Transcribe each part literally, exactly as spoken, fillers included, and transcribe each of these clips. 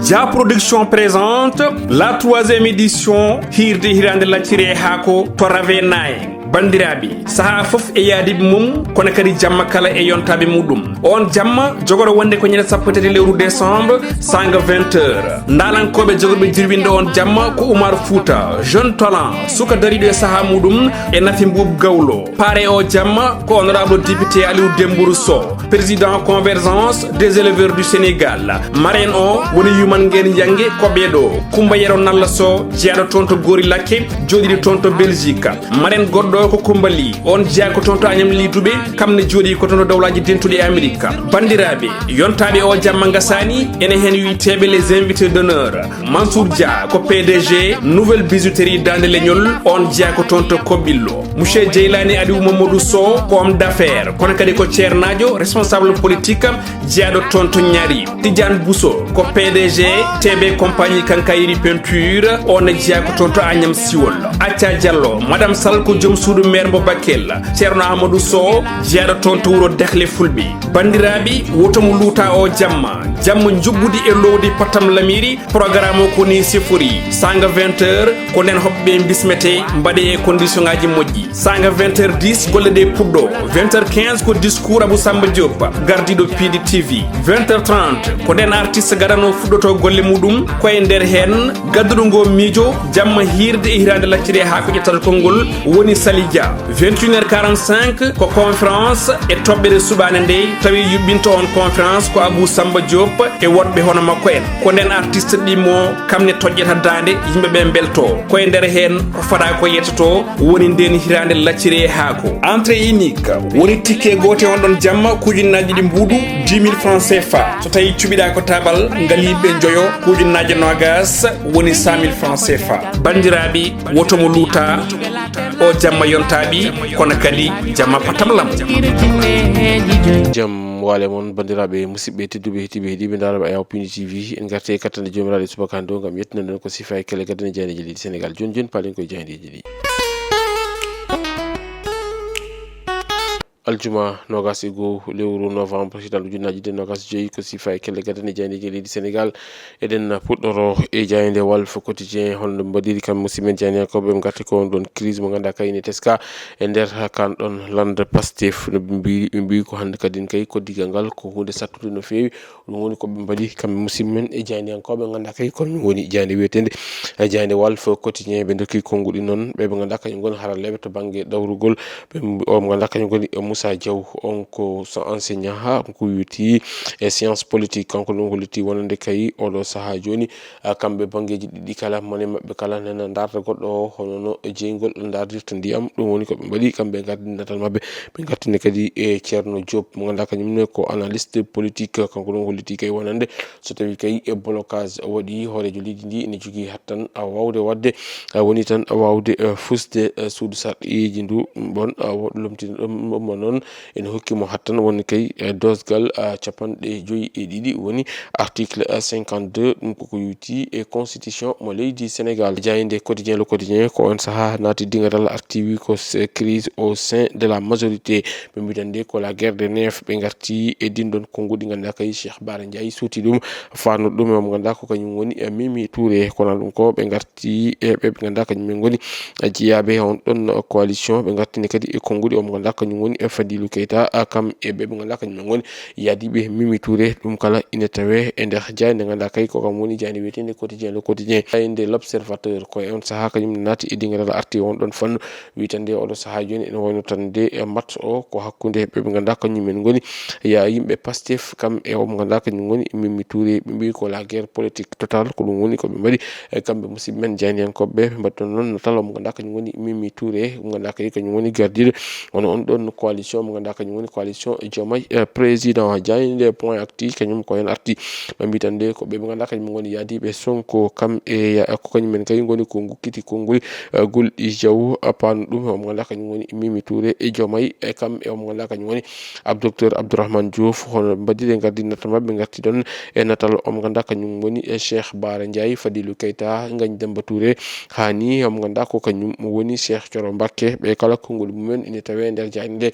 Dia Production présente la troisième édition Hirde Hirande Lacciri e Haako to Rave Nine. Banndiraaɓe, sahaa fof e yaadiiɓe mum, kono kadi jamma kala e yontaaɓe muɗum. On jamma jogoro wonde ko ñande sappo e tati lewru décembre, sanga vingt heures. Ndaalankooɓe jogorɓe jirwinde on jamma ko Oumar Fouta, jeune talent, suka dariiɗo e sahaa muɗum, e Nafi Mbuub Gawlo. Paare o jamma ko honorable député Aliou Dembourou Sow, président Convergence des éleveurs du Sénégal. Marraine o woni Yuman Ngeen Yange Koɓeɗo, Kumba Yero Nalla Sow, jeyaaɗo toon to Goori Lakke, jooɗiiɗo toon to Belgique. Marraine goɗɗo ko Kumba Ly, on jeyaa ko toon to Agnam Ly Toubé, kam ne jooɗii ko toon to Dowlaaji Dentuɗi e Amérique. Banndiraaɓe, yontaaɓe o jamma ngasaani, ene heen wiyeteeɓe les invités d'honneur. Mansour Dia ko P D G Nouvelle Bijouterie Daande Leñol, on jeyaa ko toon to Koɓillo. Monsieur Jeylani Aliou Mamadou Sow ko homme d'affaires, kono kadi ko ceernaajo, responsable politique, jeyaaɗo toon to Ñaari. Tidiane Bousso ko P D G T B Compagnie Quincaillerie Peinture, on ne jeyaa ko toon to Agnam Siwol. Acca Diallo, Madame Sall ko joom suudu maire mo Bakel. Ceerno Amadou Sow, jeyaaɗo toon to wuro Dahle Fulɓe. Banndiraaɓe, woto mo luuta o jamma. Jamma njuggudi e lowdi Patam Lamiri, programme o ko ni sifori. Sanga vingt heures, ko nden hoɓɓe bismete, mbaɗe e condition ngaji moƴƴi. Sanga vingt heures dix, golle ɗe puɗɗo. Vingt heures quinze ko discours Abou Samba Diop, gardiiɗo P D T V. Vingt heures trente, ko nden artiste gadano fuɗɗoto golle muɗum, ko e nder heen gadduɗo ngo miijo, jamma hiirde e hiraande lacciri e haako ƴettata konngol woni Sali Dia. Vingt et une heures quarante-cinq ko conférence e toɓɓere suɓaande nde, tawi yuɓɓinto on conférence ko Abou Samba Diop e woɗɓe hono makko en. Ko nden artiste ɗimmo, kam ne toƴƴata daande, yimɓe ɓe mbelto. Ko e nder heen ko faɗa ko yettoto, woni nden hiraande lacciri e haako. Entrée unique, woni ticket goote on ɗon jamma, ko ujunnaaji ɗiɗi mbuuɗu, dix mille francs C F A. So tawi cuɓiɗa ko tabal ngal yimɓe njoyo, ko ujunnaaje noogas, woni cent mille francs C F A. Banndiraaɓe, woto mo luuta, o jamma yontaaɓe, kono kadi jamma patamlam. Jam waale mon, banndiraaɓe, musidɓe tedduɓe, heɗiiɓe, heɗiiɓe ndaarooɓe Ayaw Pindi T V. En ngarti e kattande Joomiraaɗo e subaka hannde o ngam yettinande on ko sifa e kelle gadane jayneeji leydi Senegaal. Jooni jooni, paalen koye jayneeji ɗi. Aljuma noogas e goo lewru novembre, hitan ujunnaaji ɗiɗi e noogas e joy, ko sifa e kelle gadane jayneeji leydi Senegaal. Eɗen puɗɗoro e jaaynde Walf Quotidien, holno mbaɗiri kam musidɓe men jayniyankooɓe, ɓe ngarti ko on ɗon crise mo ngannduɗaa kay ne teska e nder kan ɗon lannda Pastef. No ɓe mbiyi, ɓe mbiyi ko hannde kadi kay ko digal ngal ko huunde sattude no feewi. Ɗum woni ko ɓe mbaɗi kamɓe musidɓe men e jayniyankooɓe ngannduɗaa kay ko min woni jaaynde wiyeteende, e jaaynde Walf Quotidien. Ɓe ndokki konnguɗi noon ɓe ɓe ngannduɗaa kañum ngoni haralleeɓe to bannge ɗawrugol. Ɓe mbi-, o mo ngannduɗaa kañum ngoni Moussa Diaw, on ko so enseignant haa ko yowiti e science politique. Kanko ɗum hollitii wonande kay oɗo sahaa jooni, ah, kamɓe banngeeji ɗiɗi kala, mone maɓɓe kala nana ndaarta goɗɗo o, hono no jeyngol ndaardirta ndiyam. Ɗum woni ko ɓe mbaɗi kamɓe ngardi natal maɓɓe. Ɓe ngartini kadi e Ceerno Diop, mo ngannduɗaa kañum ne ko analyste politique. Kanko ɗum hollitii kay wonande so tawi kay e blocage waɗi, hooreejo leydi ndi ene jogii hattan a waawde waɗde, a woni tan a waawde, eh, fusde, eh, suudu sarɗiyeeji ndu. Ɗum ɗon, ah, wo-, lomtino ɗum, ɗum mo noon ene hokki mo hattan woni kay, eh, doosgal, ah, capanɗe joyi e ɗiɗi, woni article, eh, cinquante-deux, ɗum koko yowiti e constitution mo leydi Senegaal. Jaaynde Quotidien, Le Quotidien, ko on sahaa naati dingadal arti wi ko se-, crise au sein de la majorité. Ɓe mbiɗan nde ko la guerre des nerfs. Ɓe ngarti e ɗin ɗon konnguɗi ngannduɗaa kay Cheikh Bara Ndiaye suuti ɗum, faano ɗum e mo ngannduɗaa ko kañum woni, eh, Mimi Touré. Kono ɗum ko ɓe ngarti e ɓe ɓe ngannduɗaa kañum en ngoni, eh, jeyaaɓe on ɗon coalition. Ɓe ngartini kadi e konnguɗi o mo ngannduɗaa kañum woni, eh, Fadilou Keita, ah, kam e ɓe ɓe ngannduɗaa kañum en ngoni yaadiiɓe Mimi Touré. Ɗum kala ine tawee e nder jaaynde ngannduɗaa kay ko kam woni jaaynde wiyeteende Quotidien, Le Quotidien. Jaaynde L'Observateur ko e on sahaa kañum naati e dingadal arti on ɗon fannu. Witande oɗo sahaa jooni ene wayno tan nde e match o ko hakkunde ɓe ɓe ngannduɗaa kañum en ngoni ya yimɓe Pastef, kam e o mo ngannduɗaa kañum woni Mimi Touré. Ɓe mbiyi ko la guerre politique totale, ko ɗum woni ko ɓe mbaɗi, e kamɓe musidɓe men jayniyankooɓe ɓe. Ɓe mbaɗi ɗon noon natal o mo ngannduɗaa kañum woni Mimi Touré, mo ngannduɗaa kadi kañum woni gardiiɗo woni on ɗon coalition mo ngannduɗaa kañum woni coalition Diomaye, eh, président. Jaaynde Point Actu kañum ko heen arti. Ɓe mbiyi tan nde ko ɓe ɓe ngannduɗaa kañum ngoni yaadiiɓe Sonko, kam e ya-, ko kañum en kay ngoni ko ngukkiti konnguli, eh, gulɗi jaw, eh, paanu ɗum, omo ngannduɗaa kañum woni Mimi Touré e Diomaye, e kam e omo ngannduɗaa kañum woni Ab-, Docteur Abdourahmane Diouf. Hono mbaɗiri ngardi natal maɓɓe, ngarti ɗon e natal omo ngannduɗaa kañum woni, eh, Cheikh Bara Ndiaye, Fadilou Keita, Ngagne Demba Touré, haa ni omo ngannduɗaa ko kañum woni Cheikh Thioro Mbacké. Ɓe kala konnguli mumen ine tawee nder jaaynde nde.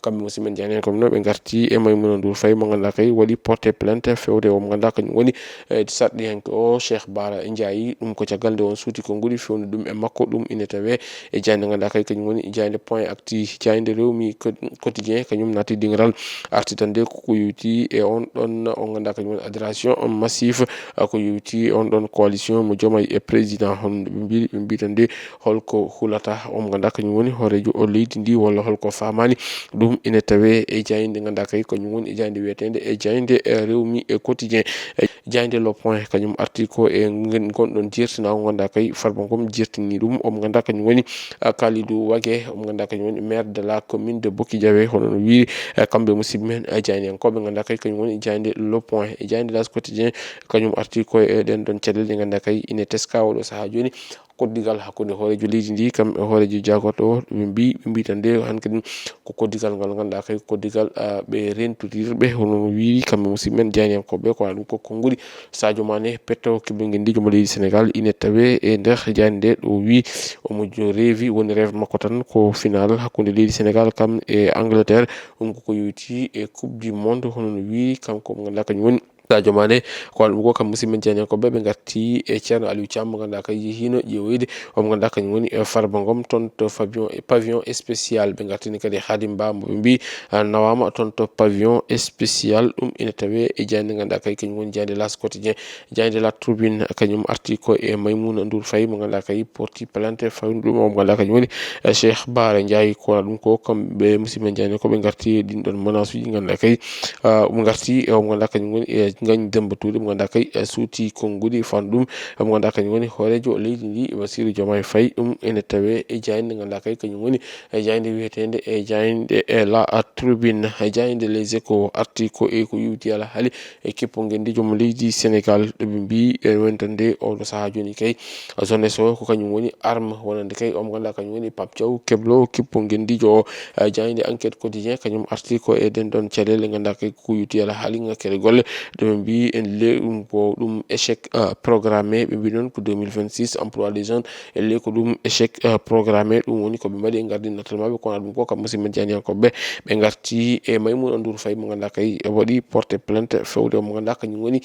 Kamɓe musidɓe men jani en, comme no ɓe ngarti e Maimouna Ndour Faye, mo ngannduɗaa kay waɗi porte plainte fewde o mo ngannduɗaa kañum woni e sarɗiyanke o, Cheikh Bara Ndiaye. Ɗum ko caggal nde on suuti konguɗi fewni ɗum e makko. Ɗum ine tawee e jaaynde ngannduɗaa kay kañum woni jaaynde Point Actu. Jaaynde Rewmi Quotidien kañum naati dingiral arti tan nde ko ko yowti e on ɗon o ngannduɗaa kañum woni adhésion massive, ko yowti on ɗon coalition mo Diomaye e président. Hono ɓe mbi ɓe mbi tan nde holko hulata o mo ngannduɗaa kañum woni hooreejo o leydi ndi, walla holko faamaani? Ɗum ine tawee e jaaynde ngannduɗaa kay kañum woni e jaaynde wiyeteende e jaaynde e Rewmi e Quotidien. E jaaynde Le Point kañum arti ko e ngen- ngonɗon jeertinaango ngannduɗaa kay Farba Ngom jeertini ɗum. O mo ngannduɗaa kañum woni, ah, Kalidou Wagué, o mo ngannduɗaa kañum woni maire de la commune de Boki Diawé, hono no wiiri, eh, kamɓe musidɓe men, eh, jaayndiyankooɓe ngannduɗaa kay kañum woni jaaynde Le Point. E jaaynde L'As Quotidien kañum arti ko e ɗen ɗon caɗeele ɗe ngannduɗaa kay ine teska oɗo sahaa jooni. Koddigal hakkunde hooreejo leydi ndi kam e hooreejo jagorɗo o, ɓe mbi ɓe mbi tan nde han kadi ko koddigal ngal ngannduɗaa kay koddigal, ah, ɓe rentodirɓe, hono no wiiri kamɓe musidɓe men jaayndiyankooɓe. Ko ɗum ko konguɗi Sadio Mané, petto kiblo ngendiijo mo leydi Sénégal, ine tawee e nder jaaynde nde. O wi omo jo- reevi, woni rêve makko tan ko final hakkunde leydi Sénégal kam e Angleterre. Ɗum ko ko yowiti e Coupe du Monde, hono no wiiri kanko mo ngannduɗaa kañum woni Sadio Mané. Ko waɗi ɗum ko kam musidɓe men jaayndiyankooɓe, ɓe ngarti e Ceerno Aliou Thiam mo ngannduɗaa kay yehiino ƴeewoyde o mo ngannduɗaa kañum woni e Farba Ngom toon to pavillon, pavillon spécial. Ɓe ngartini kadi Khadim Ba mo ɓe mbi, ah, nawaama toon to pavillon spécial. Ɗum ine tawee e jaaynde ngannduɗaa kay kañum woni jaaynde L'As Quotidien. Jaaynde La Tribune kañum arti ko e Maimouna Ndour Faye mo ngannduɗaa kay porti plainte fawde ɗum o mo ngannduɗaa kañum woni, eh, Cheikh Bara Ndiaye. Ko waɗi ɗum ko kamɓe musidɓe men jaayndiyankooɓe ngarti e ɗin ɗon menace uji ngannduɗaa kay, ah, omo ngarti e o mo ngannduɗaa kañum woni e Ngagne Demba Touré mo ngannduɗaa kay, eh, suuti konguɗi fawde ɗum o mo ngannduɗaa kañum woni hooreejo leydi ndi Bassirou Diomaye Faye. Ɗum ene tawee e jaaynde ngannduɗaa kay kañum woni e jaaynde wiyeteende e jaaynde e La Tribune. E jaaynde Les Échos arti ko e ko yowiti alhaali e kippo ngendiijo mo leydi Sénégal, ɗo ɓe mbi e wonta nde oɗo sahaa jooni kay jeunesse o ko kañum woni arme wonande kay o mo ngannduɗaa kañum woni Pape Thiaw Keblo kippo ngendiijo o. Eh, jaaynde Enquête Quotidien kañum arti ko e ɗen ɗon caɗeele ngannduɗaa kay ko yowiti alhaali ngakkere golle, ɗo ɓe mbi en le ɗum ko ɗum échec, ah, programmé, ɓe mbi noon ko deux mille vingt-six emploi des jeunes, elle ko ɗum échec, euh, programmé. Ɗum woni ko ɓe mbaɗi e ngardi natal maɓɓe. Kono ɗum ko kam musidɓe men jaayndiyankooɓe ɓe ngarti e Maimouna Ndour Faye mo ngannduɗaa kay waɗi porte plainte fewde mo ngannduɗaa kañum woni,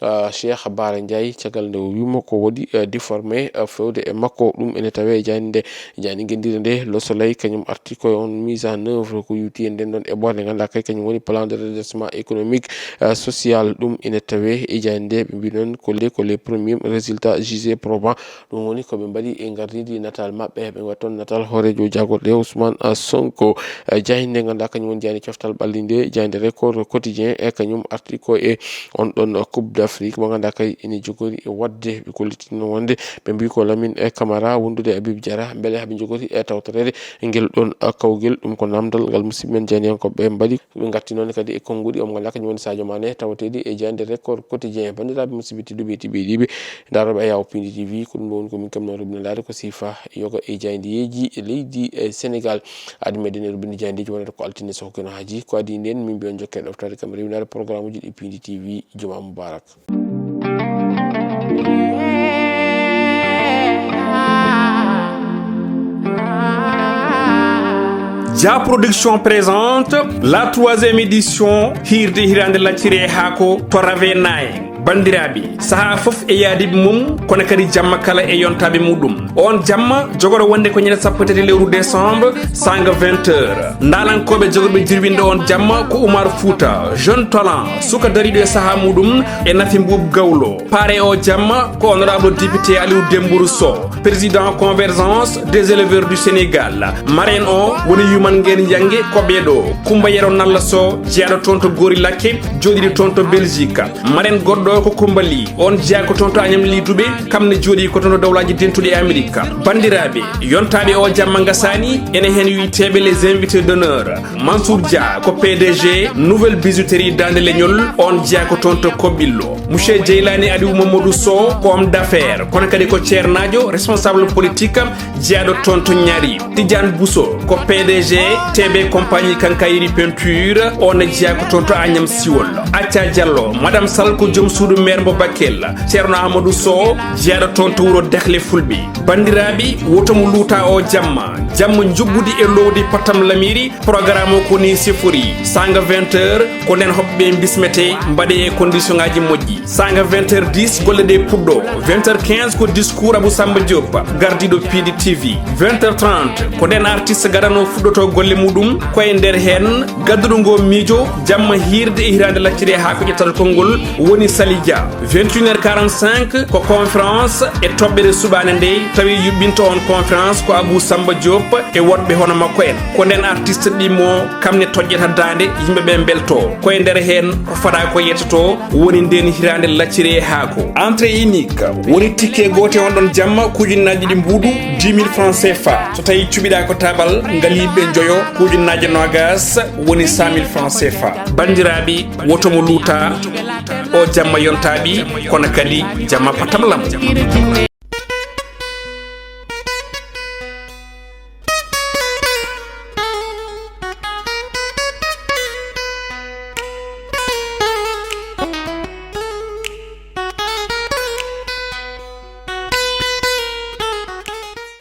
euh, Cheikh Bara Ndiaye, caggal nde o wiimo ko waɗi, euh, déformé, euh, fewde e makko. Ɗum ene tawee e jaaynde nde, jaaynde ngenndiire nde Le Soleil kañum arti ko e on mise en œuvre ko yowiti e nden ɗon eɓɓoore nde ngannduɗaa kay kañum woni plan de redressement économique, euh, social. Ɗum ene tawee e jaaynde nde, ɓe mbi noon ko les, ko les premiers résultats jugés probants. Ɗum woni ko ɓe mbaɗi e ngardiidi natal maɓɓe, ɓe waɗi toon natal hooreejo jagorɗe Ousmane, ah, Sonko. Eh, jaaynde nde ngannduɗaa kañum woni jaaynde coftal ɓalli nde, jaaynde Record Quotidien, e kañum arti ko e on ɗon Coupe d'Afrique mo ngannduɗaa kay ene jogori e waɗde, ɓe kollitino wonde ɓe mbi ko Lamine, eh, Camara wondude e Habib Diarra, mbele haɓe jogori e tawtoreede ngel ɗon, ah, kawgel. Ɗum ko namdal ngal musidɓe men jaayndiyankooɓe mbaɗi. Ɓe ngatti noon kadi e konnguɗi, omo ngannduɗaa kañum woni Sadio Mané, tawateeɗi e jaaynde Record Quotidien. Banndiraaɓe musidɓe tedduɓe e tiɓɓe yiɗiiɓe, ndaarooɓe Ayaw Pindi T V, ko ɗum ɗo woni ko min keɓnoo rubinandaade ko siifa yoga e jaayndeeji e leydi e Sénégal. Aadi meɗen e rubinde jaayndeeji wonata ko altine so ko keno haaji. Ko adii ndeen, min mbiyon jokkere ɗoftaade kam rewinaade programme uji ɗi Pindi T V. Juma mubarak. Dia Production présente la troisième édition Hirde Hirande Lacciri e Haako to Rave Nine. Banndiraaɓe, sahaa fof e yaadiiɓe mum, kono kadi jamma kala e yontaaɓe muɗum. On jamma jogoro wonde ko ñande sappo e tati lewru décembre, sanga vingt heures. Ndaalankooɓe jogorɓe jirwinde on jamma ko Oumar Fouta, jeune talent, suka dariiɗo e sahaa muɗum, e Nafi Mbuub Gawlo. Paare o jamma ko honorable député Aliou Dembourou Sow, président Convergence des éleveurs du Sénégal. Marraine o woni Yuman Ngeen Yange, koɓeeɗo Kumba Yero Nalla Sow, jeyaaɗo toon to Goori Lakke, jooɗiiɗo toon to Belgique. Marraine goɗɗo ko Kumba Ly, on jeyaa ko toon to Agnam Lituɓe, kam ne jooɗii ko toon to Dawlaaji Dentuɗi e Amerika. Banndiraaɓe, yontaaɓe o jamma ngasaani, ene heen wiyteeɓe les invités d'honneur. Mansour Dia ko P D G Nouvelle Bijouterie Daande Leñol, on jeyaa ko toon to Koɓillo. Monsieur Djeylani Aliou Mamadou Sow ko homme d'affaires, kono kadi ko ceernaajo, responsable politique, jeyaaɗo toon to Ñaari. Tidiane Bousso ko P D G T B Compagnie Quincaillerie Peinture, on ne jeyaa ko toon to Agnam Siwol. Acha Diallo, Madame Sall ko joom suudu Ɗum maire mo Bakel, Ceerno Amadou Sow, jeyaɗo toon to wuro Dahle Fulɓe. Banndiraaɓe, woto mo luuta o jamma. Jamma njuggudi e lowdi Patam Lamiri, programme o ko ni sifori. Sanga vingt heures, ko nden hoɓɓe bismete, mbaɗe e condition ngaji moƴƴi. Sanga vingt heures dix, golle ɗe puɗɗo. Vingt heures quinze, ko discours Abou Samba Diop, gardiɗo P D T V. Vingt heures trente, ko nden artiste gadano fuɗɗoto golle muɗum, ko e nder heen gadduɗo ngo miijo, jamma hiirde e hiraande lacciri e haako ƴettata konngol woni Sali Dia. Vingt et une heures quarante-cinq, ko conférence e toɓɓere suɓaande nde, tawi yuɓɓinto on conférence ko Abou Samba Diop e woɗɓe hono makko en. Ko nden artiste ɗimmo, kam ne toƴƴata daande, yimɓe ɓe mbelto. Ko e nder heen ko fada ko yettoto, woni nden hiraande lacciri e haako. Entrée unique, woni ticket goote on ɗon jamma, ko ujunnaaji ɗiɗi mbuuɗu, dix mille francs C F A. So tawi cuɓiɗa ko tabal ngal yimɓe njoyo, ko ujunnaaji noogas, woni cent mille francs C F A. Banndiraaɓe, woto mo luuta, o jamma yontaaɓe, kono kadi jamma patam lam.